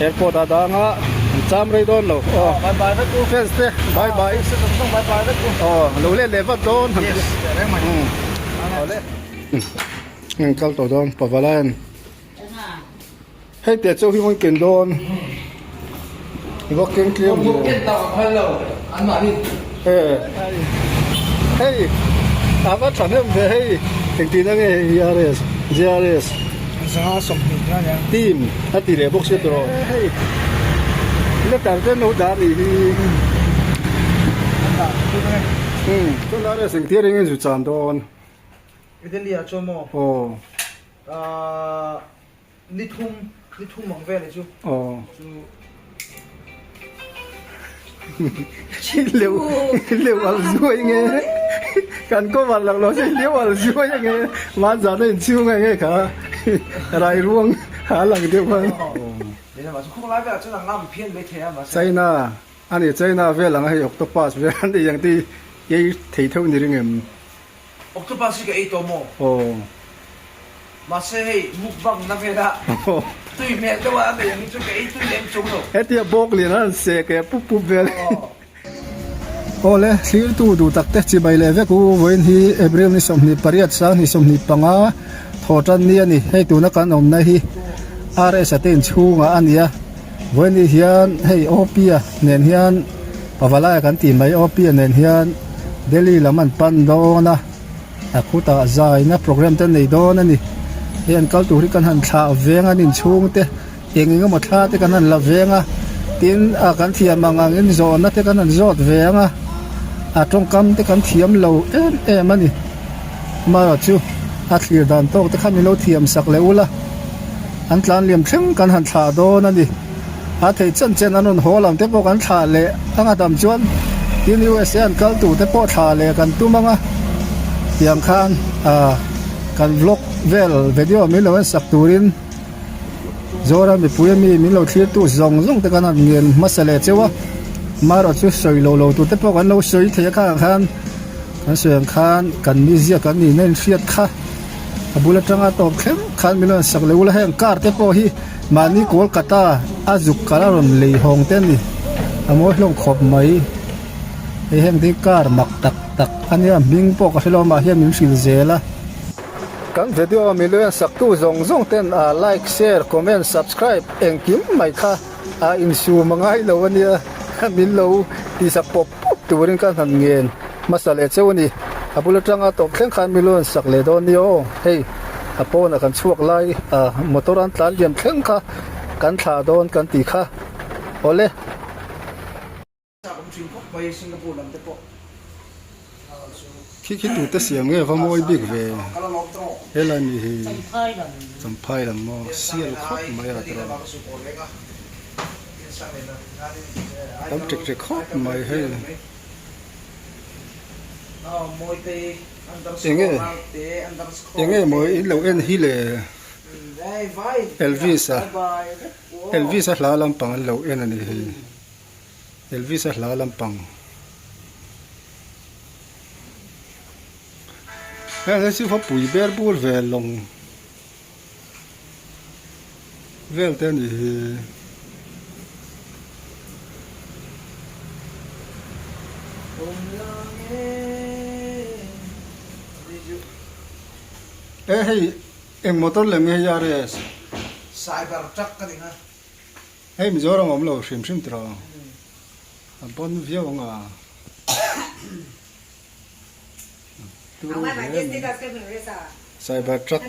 Airport ah dah anga an cham rei dawn lo aw. Bye bye vek u. Fans te bye bye. Fans te zawng zawng bye bye vek u. Aw lo let leh vat dawn. Yes teh reng mai. Awle. An kal tawh dawn Pavalaian. Hei teh chu hi vawn ken dawn i va keng tlem ve. Ken tak a phal lo an mahni. Hei a va thahnem ve hei engtin a nge hei hi RS JRS 120 a nia. Team a ti leh bawk sia tawh hei letter te an lo dah a nih hi. An dah tut ange. Chuan RS engtir engin zu chan dawn. Italy ah chuan maw? Aw. Ahh ni thum ni thum ang vel chu. Aw. Chu. Leu leu al zuai nge kan cover lo lo se leu al zuai nge man zan a inchhung a nge kha rai ruang a lang deuh khan. China ani China vel ang a hei octopus vel an tih ang te hi ei thei theuh ni ring em? Octopus hi ka ei tawh maw? Aw. Mahse hei mukbang na vela tui hmel deuh a nei ang hi chu ka ei tui lem chung lo. Hetia bawk lian a han seh keh pup pup vel. Aw le, thlirtu duh tak te chibai leh vek u, vawiin hi April ni 28 sang 25 thaw tan ni a ni. Hei tuna kan awmna hi RS a te inchhungah a ni a, vawiin ni hian hei OP a nen hian Pavalai kan tih mai OP a nen hian Delhi lam an pan dawn a, a khutah zaina program te an nei dawn a ni. Hei an kal tur hi kan han thlah veng a an inchhung te eng eng emaw thla te kan han la veng a, tin a kan thiam ang angin zawhna te kan han zawt ve ang a, a tawngkam te kan thiam lo em em a ni. Amaherawhchu a thlir dan tawk te kha min lo thiam sak leh ula, an tlan liam thleng kan han thlah dawn a ni. A theih chen chen an rawn haw lam te pawh kan thlah leh ang a dam chuan tin USA an kal tur te pawh thlah leh kan tum ang a tiang khan ah kan vlog vel video min lo en sak turin Zoram mipui ami min lo thlir tu zawng zawng te khan an ngen hmasa leh cheu a marawh chu sawi lo lo tur te pawh kan lo sawi thei a khangah khan kan sawi ang khan kan mizia kan nihna inhriat kha a bul atanga tawp thleng khan min lo en sak leh ula heng car te pawh hi. Mahni Kolkata a zuk kal a rawn lei hawng te a ni. A mawi hlawm khawp mai. Hei heng te hi car mak tak tak a nia hming pawh ka hre lo amah hian min hrilh zel a. Kan video a miluian saktu zawng zawng ten a like, share, comment, subscribe engkim mai kha a insum a ngai lo a nia. Min lo tihsak pawp pawp turin ka han ngen hmasa leh cheu a ni. A bul atanga tawp thleng khan miluian sak leh dawn nia aw. Hei. A pawnah kan chhuak lai a motor an tlan liam thleng kha kan thlah dawn kan tih kha awle. Khi khi tute siam nge va mawi bik ve helai mi hi champhai lam maw sial khawp mai a tawrh tam ṭek ṭek khawp mai hei. Enge enge maw in lo en hi le Elvis a Elvis a hla lampang an lo en a ni hei Elvis a hla lampang heng hi chu khawpui ber bur ve lawng vel te a ni hi. E hei eng motor lem nge hei RS? Cyber truck ka ni kha. Hei Mizoram a awm lo hrim hrim tiraw? A bon viau ang a. Cyber truck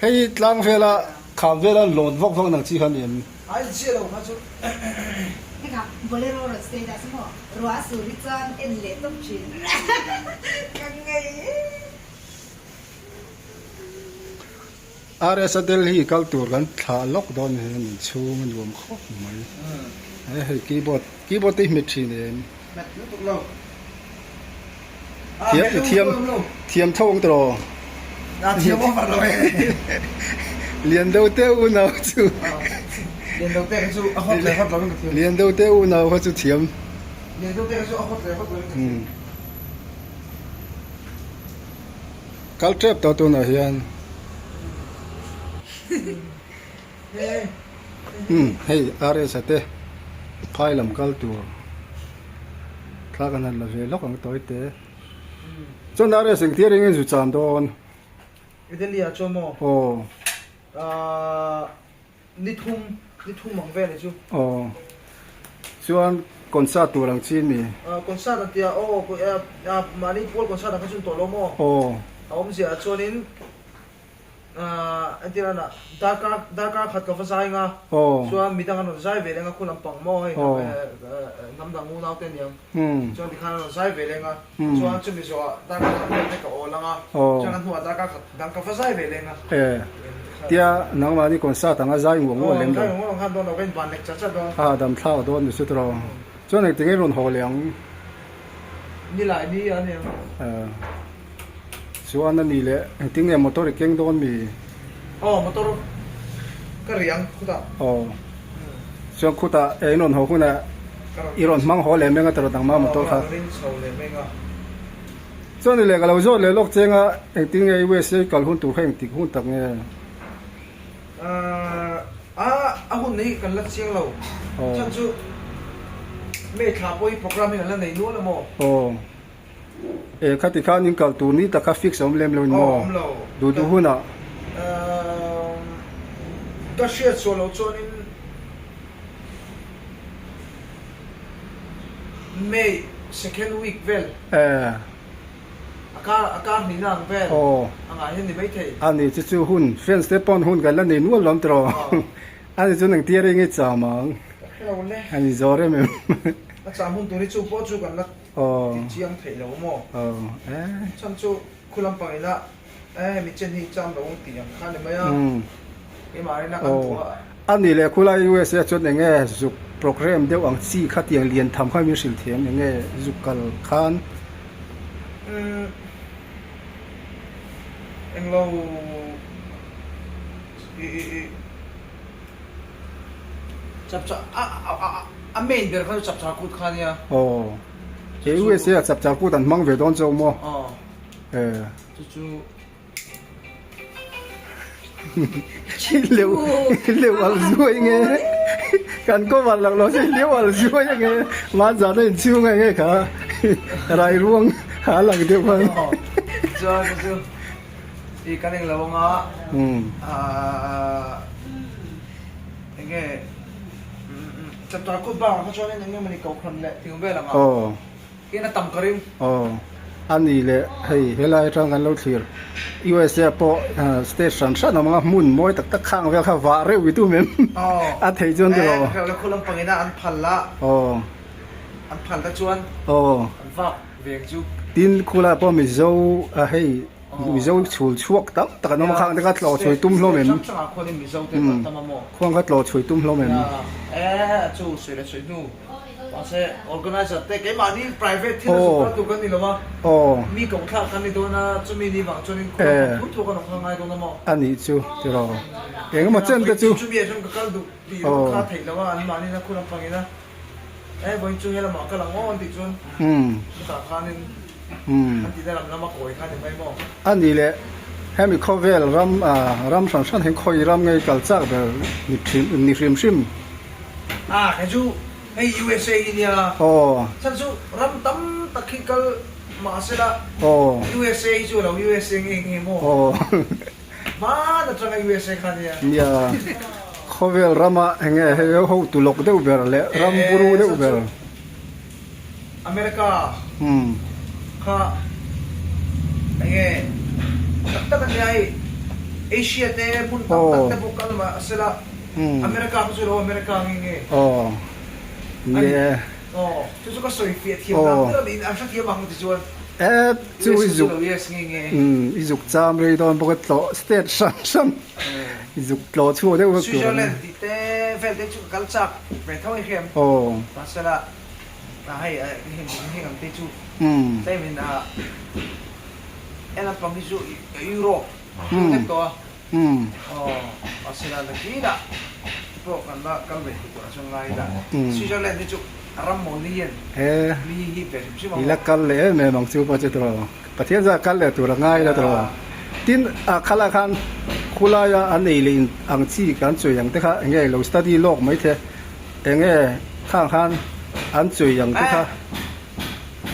hei hi tlang vela kham vela lawn vak vak nang chi kha ni em? RS a Delhi kal tur kan thlah lawk dawn hi a inchhung a nuam khawp mai. Hei keyboard keyboard te hi hmet thin em? Thiam thiam thiam tho ang tawh thiam over lo e lian deuh te unau chu lian deuh te chu a hot leh hot lo in ka thiam lian deuh te unau kha chu thiam lian deuh te chu a hot leh hot lo in ka thiam kal tep tawh tunah hian. Umm hei RS-a te phai lam kal tur thla kan han la ve lawk ang tawi te. Chuan RS engtir engin zu chan dawn? Italy ah chuan maw? Aw. Ahh ni thum ni thum ang vel chu. Aw. Chuan concert tur ang chi mi? Ahh concert ang tia aw mahni pual concert ang kha chu ni tawh lo maw? Aw. A awmzia ah chuanin Entir a darkar darkar khat ka va zai nga chuan midang an rawn zai ve leng a khu lampang maw hei hnam dang unau te aniang chuan tikhan an rawn zai ve leng a chuan chumi zawhah darkar khat vel te ka awl ang a chuan a hnuah darkar khat dang ka va zai ve leng a. Tia nangmahni concert anga zai nguang nguang lem lo. Zai nguang nguang khan dawn lo ka inban lek chat chat dawn. A dam thlak dawn ni chu tiraw. Chuan engtinge rawn haw leh ang? Nilai ni a nia. Chuan a ni leh engtin nge motor i keng dawn mi? Aw motor ka ri ang khutah. Aw chuan khutah e in rawn haw hunah i rawn hmang haw leh meng a tawrh dang ma motor kha. Aw ka rawn ring chho leh meng a. Chuan ni leh ka lo zawt leh lawk cheng a engtin nge USA i kal hun tur kha engtik hun tak nge? A a hun hi kan la chiang lo. Chhan chu May thla pawh hi program hi kan la nei nual a maw? Aw. E khati khan in kal tur ni tak kha fix a awm lem lo in maw? Aw awm lo. Duh duh hunah. Umm ka hriat sual loh chuanin May second week vel. E. A kar a kar hnihna ang vel. Aw. Angah hian ni maithei. A ni chu chu hun friends te pawn hun kan la nei nual lo ang tiraw? Aw. A ni chu nang tir eng i cham ang. Ka hre lo le. A ni zawr em em. A cham hun tur hi chu pawh chu kan la ti chiang theih lo maw? Chhan chu khu lampang ina e mi chen hi cham lo ang tih ang kha ni mai a. Keimah rina kan duh a. A ni leh khulai USA chuan eng nge zuk program deuh ang chi kha tiang lian tham kha min hrilh thiam eng nge zuk kal khan. Umm englo i i i. Chapchar a a a main ber kha chu chapchar kut kha nia. Aw. He USA ah chapchar kut an hmang ve dawn chauh maw? Aw. E. Chu chu. Leu leu al zuai nge kan cover lo lo se leu al zuai nge man zan a inchhung a nge kha rai ruang a lang deuh khan. Chuan chu chu. I kan eng lo anga aah enge chapter kut bangah kha chuanin eng emawni kohhran leh thing vel anga in a tam ka ring. Aw a ni leh hei helai atang kan lo thlir USA pawh state hran hran awm anga hmun mawi tak tak khang vel kha vah reuh i tum em a theih chuan tiraw. Aw e khaw lampang ina an phal a an phal te chuan an vak veng chu. Tin khulai pawh Mizo hei Mizo chhul chhuak tam tak an awm a, khang te kha tlawh chhui tum hlawm em? Khuang kha tlawh chhui tum hlawm em? Aw. A nih chu tiraw. Engemaw chen te chu. Aw. Umm. A nih leh hemi khawvel ram ah ram hran hran hian khawi ram nge kal chak ber ni hrim ni hrim hrim. A kei chu hei USA hi nia. Aw. Chhan chu ram tam tak hi kal mahsela Aw. USA hi chu a lo USA nge nge maw. Aw. Hman atanga USA kha nia. Nia. Khawvel rama enge hei hotu lawk deuh ber leh ram buru deuh ber. America kha enge tak tak ania hei Asia te hmun tam tak te pawh kal mah sela America kha chu lo America nge nge ani aw chu chu ka sawi fiah thiam dan ber ani an hrethiam ang ti chuan chu i zuk i zuk cham rei dawn bawk a tlawh state hran hran i zuk tlawh chhuak deuh vek tur ani. Switzerland tih te vel te chu ka kal chak ve tho i hriam mahsela A hei heng ang te chu tlem in a en lampang hi chu Europe a hlek tawh a aw mahse nakinah pawh kan la kal ve tur a chuan ngai ila Switzerland hi chu ram maw ni hian mi hi ve hrim hrim ang i la kal leh em em ang chu pawh chu tiraw Pathian zah kal leh tur a ngai ila tiraw tin a khalah khan. Khulaia an ei leh in ang chi kan chawi ang te kha enge lo study lawk mai the enge khang khan an chawi ang te kha.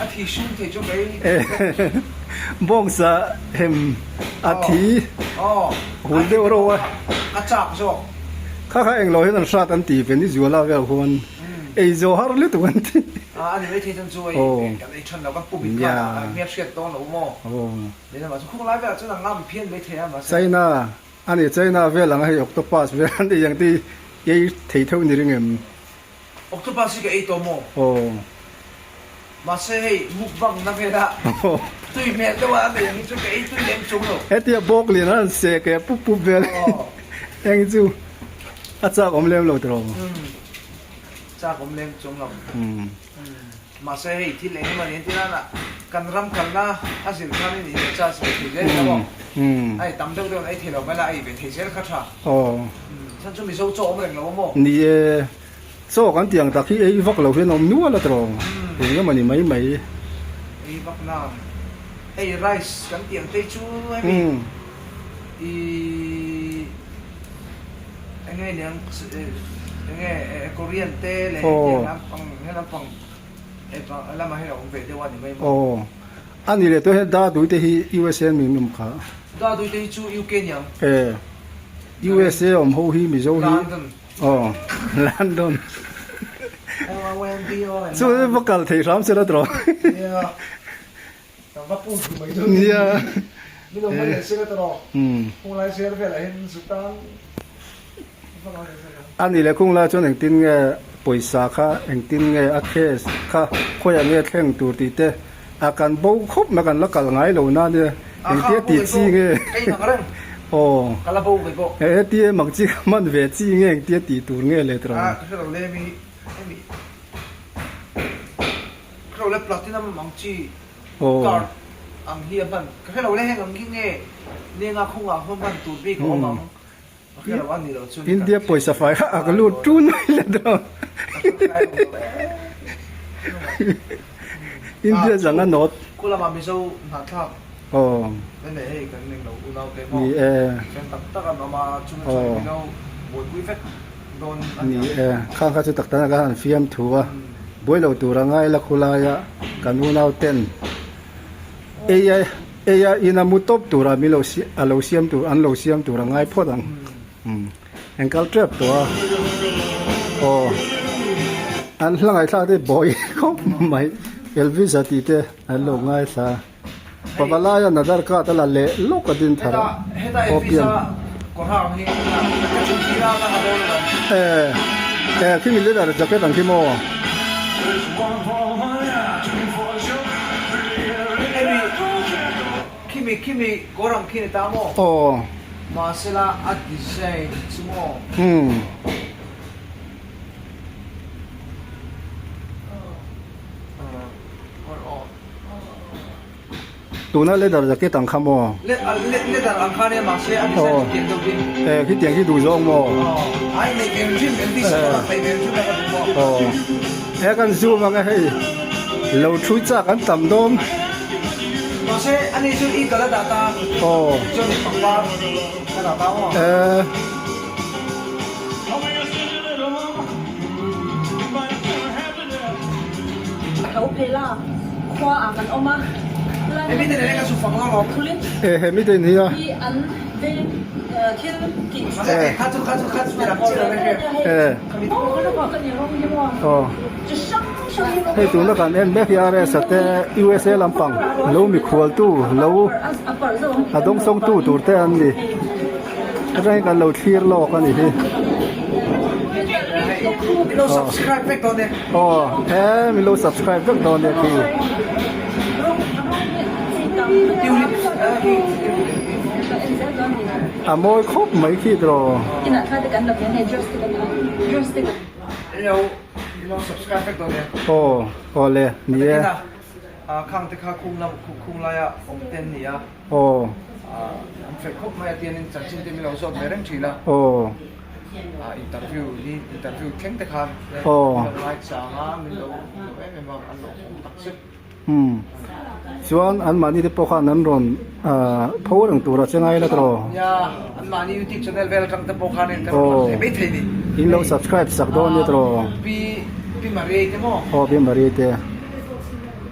A thi hrim thei chu kei. Bawngsa hem a thi hul deuh reuh a. Ka chak zawk. Kha kha englo hian an hrat an ti ve ni zuala vel huan ei zawh har lutuk an ti. A ni mai thei chuan chu ei kan ei than lo kan pu bik khan a hmel hriat dawn lo maw. China a ni China vel ang a hei octopus vel an ei ang te hi ei thei theuh ni ring em? Octopus hi ka ei tawh maw? Aw. Mahse hei mukbang na vela tui hmel deuh a an ei ang hi chu ka ei tui lem chung lo. Hetia bawk lian an seh keh pup pup vel eng chu a chak awm lem lo tawh. Chak awm lem chung lo. Mahse hei thil eng emaw ni entir nana kan ram kalna a zir khanin in adjust ve thei zel emaw a ei tam deuh deuh in ei thei lo mai la a ei ve thei zel kha tha. Chhan chu Mizo chaw awm reng lo maw? Ni e, chaw kan tih ang tak hi ei vak lo hian a awm nual a tawh eng emaw ni mai mai. Ei vak nan hei rice kan tih ang te chu hemi i Enge niang enge Korean te leh hetiang lampang he lampang lamah hian a awm ve deuh a ni mai maw? Aw a ni leh tawh hian Dadui te hi USA an min awm kha. Dadui te hi chu UK niang. E USA awm ho hi Mizo hi London. Aw London. Chu va kal thei hram se la tawh. Nia. Nia. A nih leh khung lai chuan engtin nge pawisa kha engtin nge a case kha khawiah nge thleng tur tih te a kan bo khawp mai kan la kal ngai lo na nia engtia tih chi nge aw ATM ang chi kha hman ve chi nge engtia tih tur nge le tawh. Ka hrelo le platinum ang chi card ang hi a hman ka hrelo le heng ang hi nge nenga khungah hma hman tur bik a awm ang ka hrelo a ni lo chu India pawisa fai kha a ka lut tun mai le dawn India zanga note Khu lamah Mizo hnahthlak na nei hei kan ning lo unau te maw chen tak tak an awm a chung chuan Mizo buaipui vek dawn a ni e khang kha chu tak tak a han fiam thu a buai lo tur a ngai la khulaia kan unau ten ei a ei a in a mu tawp tura mi lo a lo siam tur an lo siam tur a ngai phawt ang umm eng kal tep tawh a aw an hla ngaihthlak te bawi khawp mai Elvis a tih te an lo ngaithla. Pavalai a nadar card a la leh lawk a din thar a opium eh eh khimi leather jacket ang khi maw. Aw. Umm. Tuna leather jacket ang kha maw? Leather ang kha nia mahse a design chu tiang deuh in. Eh khi tiang khi duh zawk maw? Ai nei ve hrim hrim LDC pawh nei ve hrim a duh maw? Aw he kan zoom ang e hei lo thui chak an tam dawn. Mahse ani chu i kal a dah ta. Aw. Chuan pangpar a dah ta maw? Eh. E he mite in hi a. E. Aw. Hei tuna kan en mek hi RS a te USA lampang lo mikhualtu lo a dawngsawngtu tur te an ni. Atangin kan lo thlir lawk a ni hi. Aw he min lo subscribe vek dawn nia khi. A mawi khawp mai khi tiraw. Aw aw le ni e. Aw. An fel khawp mai a tianin chanchin te min lo zawt ve reng thin a. Aw. Interview hi interview thleng te khan min lo ngai chang a, min lo em em a, an lo awm tak zet. Umm chuan an mahni te pawh khan an rawn ah pho reng tur a che ngai la tawh. Nia an mahni youtube channel vel atang te pawh khan in kan rawn lang thei mai thei ni. In lo subscribe sak dawn nia tawh. Pi Pi Maria te maw? Aw Pi Maria te.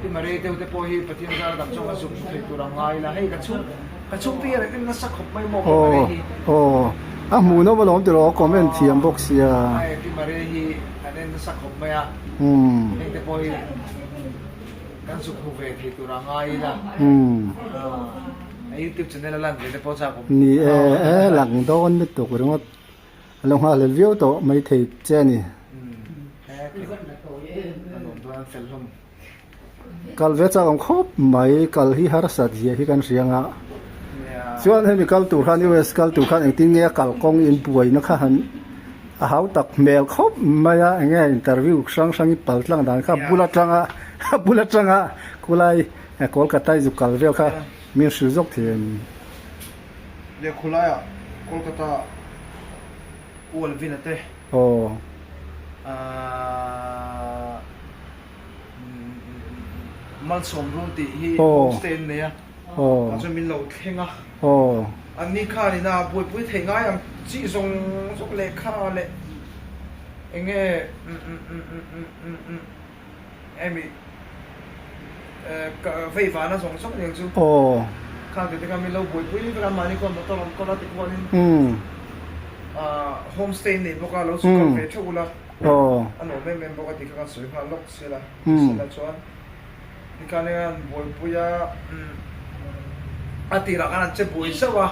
Pi Maria te te pawh hi Pathian zara dam chuan kan zuk thei tur a ngai la hei ka chhung ka chhung te hian an en nasa khawp mai maw Pi Maria hi. Aw aw a hmuhnawm alawm tiraw comment thiam bawk sia. Hei Pi Maria hi an en nasa khawp mai a. Heng te pawh hi kan zuk hmu ve thei tur a ngai ila. A youtube channel a lan ve te pawh chak awm. Ni e, e lang dawn lutuk ringawt a lo nghah leh viau tawh mai thei che a ni. Kal ve chak awm khawp mai, kal hi harsat zia hi kan hria ang a. Chuan hemi kal tur khan US kal tur khan engtin nge a kalkawng inbuaina kha han a hau tak hmel khawp mai a, enge interview hrang hrang i pal tlang dan kha bul atanga a bul atanga khulai Kolkata i zuk kal vel kha min hrilh zawk thei a ni. Leh khulaiah Kolkata U Alvin-a te. Aw. Ahh. Malsawm run tih hi homestay an nei a, tah chuan min lo thleng a. An ni khan ina buaipui thei ngai ang chi zawng zawng lehkha leh eng nge hemi vei vana zawng zawng aniang chu khang te te khan min lo buaipui vek a, mahni khuan motor an kawl a tikhuanin homestay an nei bawk a, lo chhukal ve theuh ula. A nuam em em bawk a tih kha kan sawi nghal lawk sia la. Sela chuan tikhan hian buaipui a a tirah khan an che buai zauh a,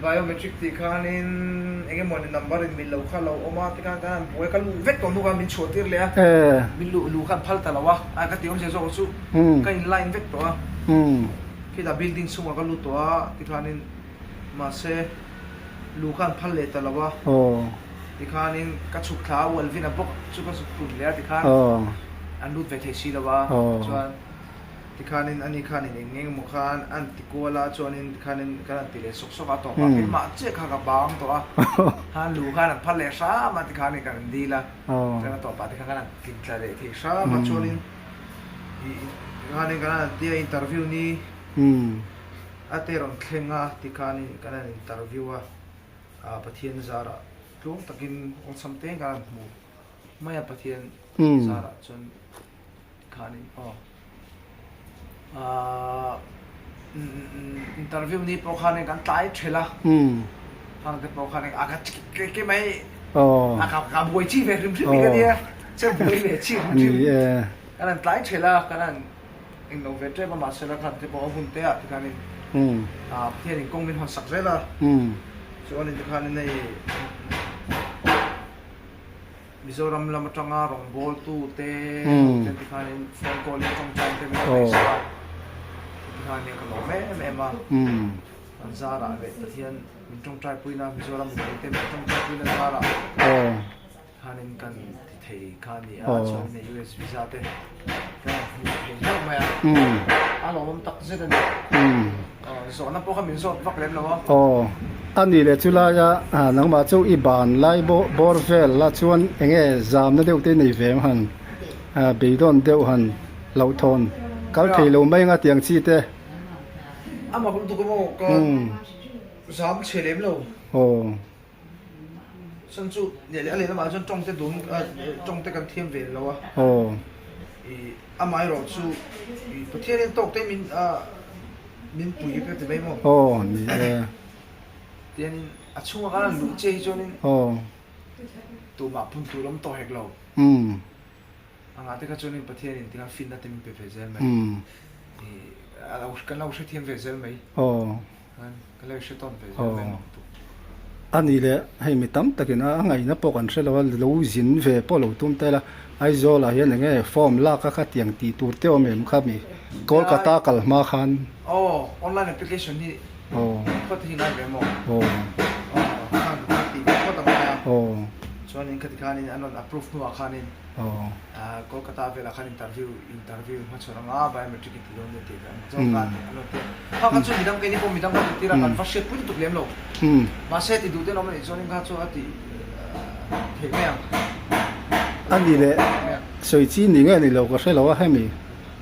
biometric tih khanin eng emaw ni number in mil lo kha lo awm a tikhan khan an buai ka luh vek tawh hnu khan min chhuah tir leh a, min luh luh kha an phal ta lo a, a ka tih awmzia zawk chu ka in line vek tawh a, khitah building chhungah ka lut tawh a tikhanin mahse luh kha an phal leh ta lo a. Tikhanin ka chhuk thla a, Alvin a bawk chu ka zuk tun leh a tikhan an lut ve thei si lo a, chuan tikhanin ani khanin eng eng emaw khan an ti kual a, chuanin tikhanin kan han ti leh sawk sawk a, a tawpah keimah chiah kha ka bang tawh a, khan lu khan an phal leh hram a tikhanin kan han dil a, chuan a tawpah tikhan kan han tlin tla leh thei hram a, chuanin tikhanin kan han ti a interview ni a te rawn thleng a tikhanin kan han interview a. Pathian zarah tluang takin awlsam te kan han hmu mai a Pathian zarah chuan khanin aw interview ni pawh khanin kan tlai thelh a khang te pawh khanin a ka ke mai a ka ka buai chi ve hrim hrim ka nia che buai ve chi hrim hrim kan han tlai thelh a kan han Englo ve tep a mahse la khan te pawh a hun te ah tikhanin Pathian in kawng min hawn sak zel a chuanin tikhanin hei Mizoram lam atanga rawngbawltu te ten tikhanin phone call in tawngtai te min rawn sak a tikhanin ka lawm em em a an zarah leh Pathian min tawngtai puina Mizoram mipui te min tawngtai puina zarah Khanin kan ti thei kha a ni a, chuanin hei US visa te kan han hmu thei hlauh mai a, a lawmawm tak zet a ni. Zawhna pawh kha min zawt vak lem lo a. Aw, a nih leh chu laia nangmah chu i ban lai bawr vel la chuan eng nge zamna deuh te nei ve ang han beidawn deuh han hlauhthawn kal thei lo mai anga tiang chi te. Amah lutuk emaw ka zam chhe lem lo. Aw. Chuan chu leh leh a leh lamah chuan tawng te dun tawng te kan thiam ve lo a. Aw. I amaherawh chu i Pathian in tawk te min a min pui ka ti mai maw. Aw ni e. Tianin a chhunga kan han luh chiah hi chuanin Aw. tumah phun tur awm tawh hek lo. Umm. Angah te kha chuanin Pathian in tikhan finna te min pe ve zel mai. Umm. I a lo kan lo hrethiam ve zel mai. Aw. Ka lo hre tawn ve zel mai mak tuk. A nih leh hei mi tam takin a ngaihna pawh kan hre lo a, lo zin ve pawh lo tum ta ila, Aizawl ah hian enge form lak a kha tiang tih tur te awm em kha mi Kolkata kal hma khan. Aw, online application hi phawt hi ngai ve maw? Aw. Khan ka tih ve phawt a ngai a. Aw. Chuanin khati khanin an rawn approve hnuah khanin. Kolkata velah khan interview interview hmachhawn anga biometric in ti dawn nia tih ang zawk khan an rawn ti a. Kha kha chu midang keini pawh midang kan tir a kan va hriat pui lutuk lem lo. Mahse ti duh ten awm anih chuanin kha chu a ti theih mai ang. A ni leh sawi chi ni nge ni lo ka hre lo a hemi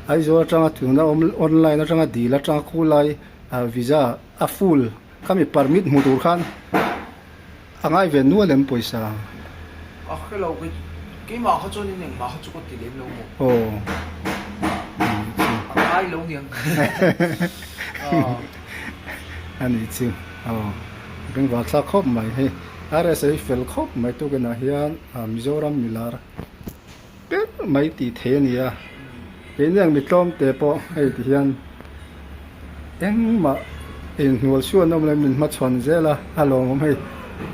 Aizawl atanga tuna awm online atanga dil atanga khulai visa a full khami permit hmu tur khan a ngai ve nual em pawisa? A hre lo kei keimah kha chuan in engmah kha chu ka ti lem lo maw? Aw. A ngai lo niang. A ni chu aw bengvar thlak khawp mai hei. RSA hi fel khawp mai tukinah hian Mizoram milar ber mai tih theih a ni a, keini ang mi tlawm te pawh hei ti hian engmah inhnual suan awm lo in min hmachhawn zel a, a lawmawm hei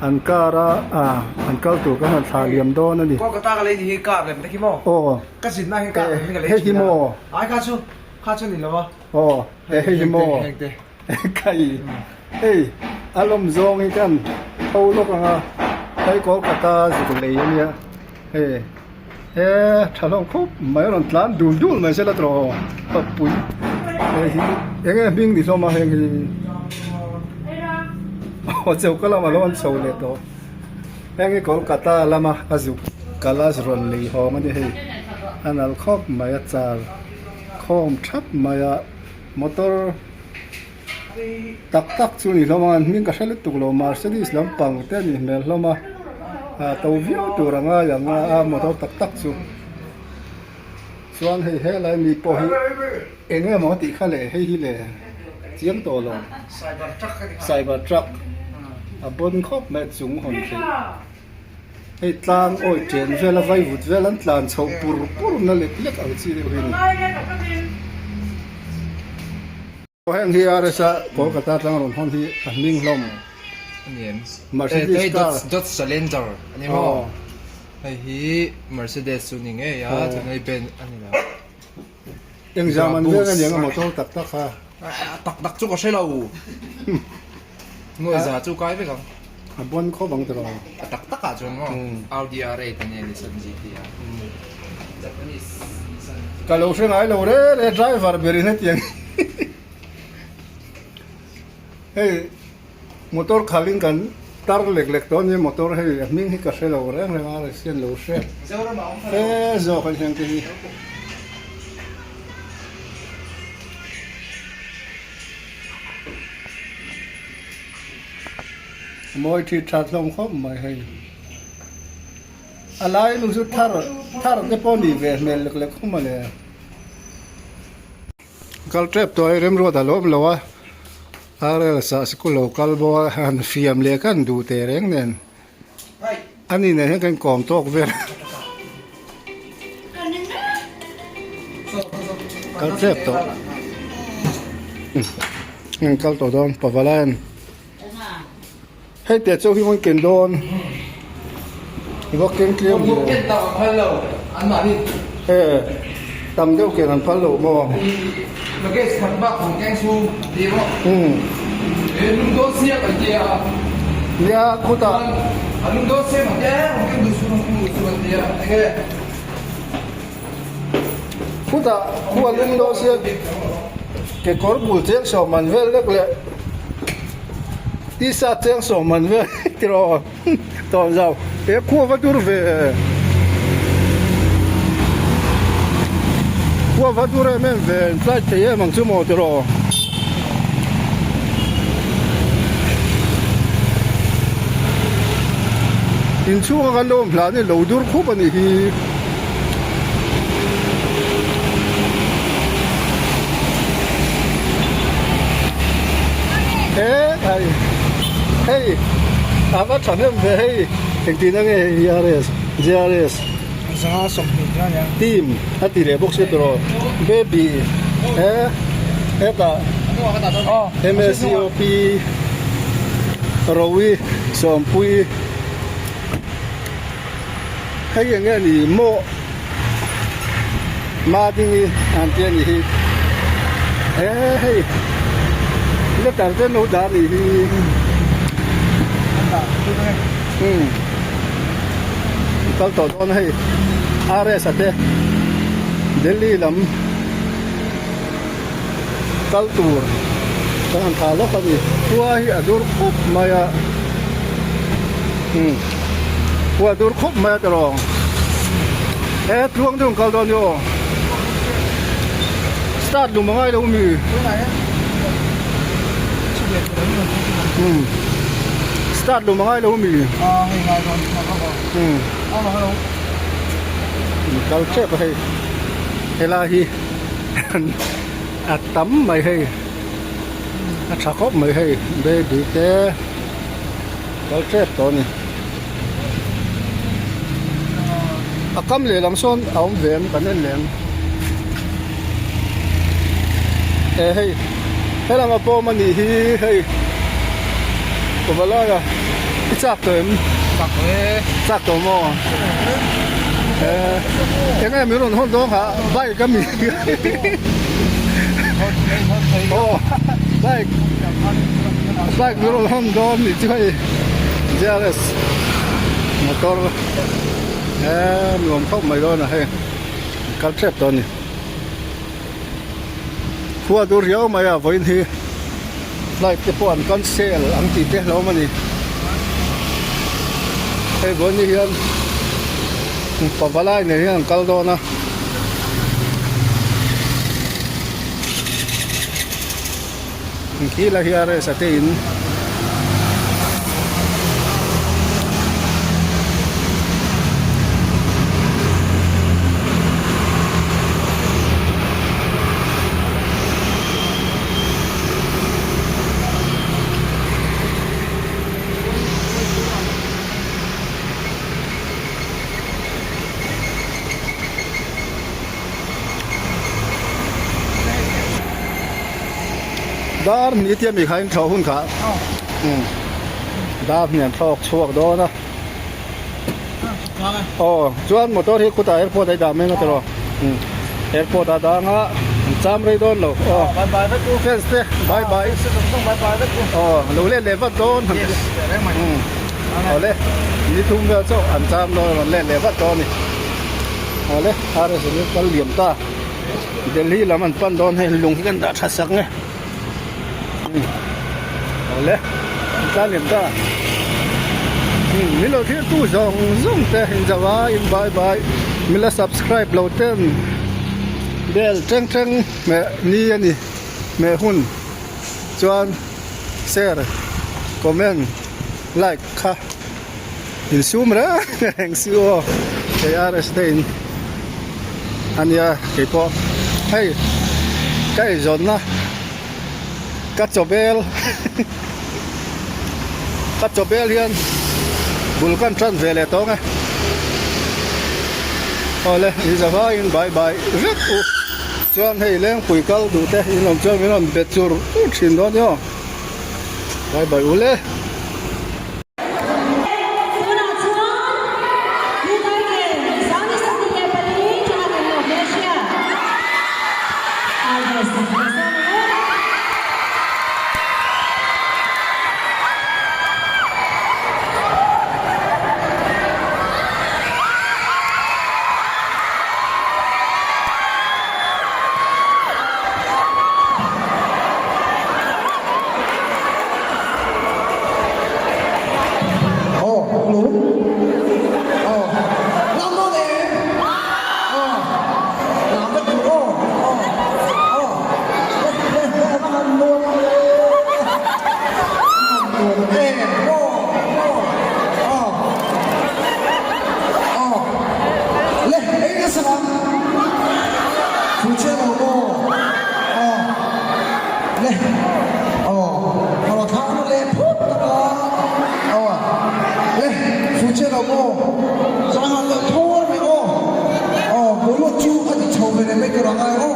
an car a an kal tur kan han thlah liam dawn a ni. Kolkata ka lei ni hi car lem te khi maw? Aw. Ka zinna hi car lem te ka lei thin a. Hei hi maw? Ai kha chu kha chu ni lo a. Aw hei hi maw? Kai, hei a lawm zawng hi khan tho lawk ang a, hei Kolkata zuk lei a nia, hei he tha hlawm khawp mai a rawn tlan dul dul mai se la tawh pappui hei hi eng nge hming ni hlawm a heng hi aw choka lamah lo an chho leh tawh heng hi Kolkata lama a zuk kal a rawn lei hawng a ni hei a nal khawp mai a char khawm thap mai a. Motor tak tak chu ni hlawm a hming ka hre lutuk lo Mercedes lampang te a nih hmel hlawm a ah to viau tur a ngai ang a a motor tak tak chu chuan hei helai mi pawh hi eng emaw a tih kha le hei hi le chiang tawh lo cyber truck a bawn khawp mai a chung hawn theih. Hei tlang awi chen vel a vaivut vel an tlan chhoh pur pur na lek lek ang chi deuh hi a ni. Heng hi RS a Kolkata tlang rawn hawn hi a hming hlawm Mercedes car. Dodge Challenger a ni maw? Hei hi Mercedes chu ni ngei a, chuan hei Benz a ni lo. Engzam an veng a niang a motor tak tak kha. Tak tak chu ka hre lo. Nuaiza chu kai vek ang. A bawn khawp ang tiraw. A tak tak ah chuan maw Audi R8 a nia Nissan GT R. Japanese Nissan. Ka lo hre ngai lo re re driver ber in hetiang hei motor khalh in kan tar lek lek tawh ania motor hei a hming hi ka hre lo reng reng a resian lo hre fe zawk a ni heng te hi. Mawi thi that hlawm khawp mai hei. A lai nu chu thar thar te pawh nih ve hmel lek lek khawp mawle. Kal tep tawh a remruat a lo awm lo a, RL sah sikul lo kal bawk a han fiam leh khan duh teh reng nen. Ani nen hian kan inkawm tawk vel kal tep tawh an kal tawh dawn pavalai an hei teh chu hi ken dawn vawk keng tliang e tam deuh ken an phal lo maw Nia khutah khutah khu a lum dawn sia kekawr bul cheng sawm man vel lek leh t-shirt cheng sawm man vel tiraw tawn zau he khu a va dur ve khu a va dur em em ve flight thei em ang chu maw tiraw. Inchhunga kan lo awm hlan hi lo dur khup a nih hi. He ai hei a va thahnem ve hei engtin a nge hei hi RS JRS team a ti leh bawk sia tawh baby he hetah MSCOP Rowi Sawmpui hei eng nge ni maw Madingi an tia ni hi he hei letter te an lo dah a nih hi umm kal tawh dawn a hei RS a te Delhi lam kal tur kan han thah lawk a ni khua hi a dur khawp mai a umm khua a dur khawp mai a tiraw. He tluang deuh an kal dawn ni aw. Start lum a ngai lo mi. Start lum a ngai lo mi. Kal tep a hei. Helai hi a tam mai hei. A tha khawp mai hei baby te kal tep tawh a ni. A kam lehlam sawn a awm ve em kan en leh ang e hei helama pawm a nih hi hei kawva laia i chak tawh em chak tawh e chak tawh maw e eng nge min rawn hawn dawn kha bike a mi aw bike bike min rawn hawn dawn nih chu hei J R S motor he nuam khawp mai dawn a hei kal tep tawh a ni khua dur riau mai a vawiin hi flight te pawh an cancel ang tih te hlauhawm a ni hei vawiin ni hian pavalai nen hian an kal dawn a. Khi la hi a rest a te in Dar hnih tia mi kha in thlawh hun kha umm dar hnih an thlawk chhuak dawn a aw chuan motor hi khutah airport a i dah mai ang a tiraw umm airport a dang a an cham rei dawn lo aw fans te bye bye aw lo let leh vat dawn umm awle ni thum vel chauh an cham dawn a rawn let leh vat dawn a ni awle R S an kal liam ta. Delhi lam an pan dawn hei lung hi kan dah tha sak nge awle an tlan lem ta min lo thlir tu zawng zawng te in zo a in bye bye min la subscribe lo ten bell thleng thleng hmeh ni a ni hmeh hun chuan share comment like kha insum reng reng si aw kei R S te in ania keipawh hei ka eizawnna ka chaw bel ka chaw bel hian bul kan tan ve leh tawng e awle inzavaiin bye bye vek u chuan hei lengpui kal duh te in awm chuan min rawn be chur chur thin dawn nia bye bye u le. Tunah chuan United 34 tha kan lo hmelhria RS kan sawm ang e. Aw hello aw lam dawn em aw lam vek tur aw aw aw le le le a han nuam e a han nuam em aw aw aw aw le ei nasa ang future lo aw aw Le aw a rawn thlang lut leh phut tak a aw le future lo maw zai han leh thawl mai aw aw boruak chu a ti chho ve leh mai tur a ngai aw.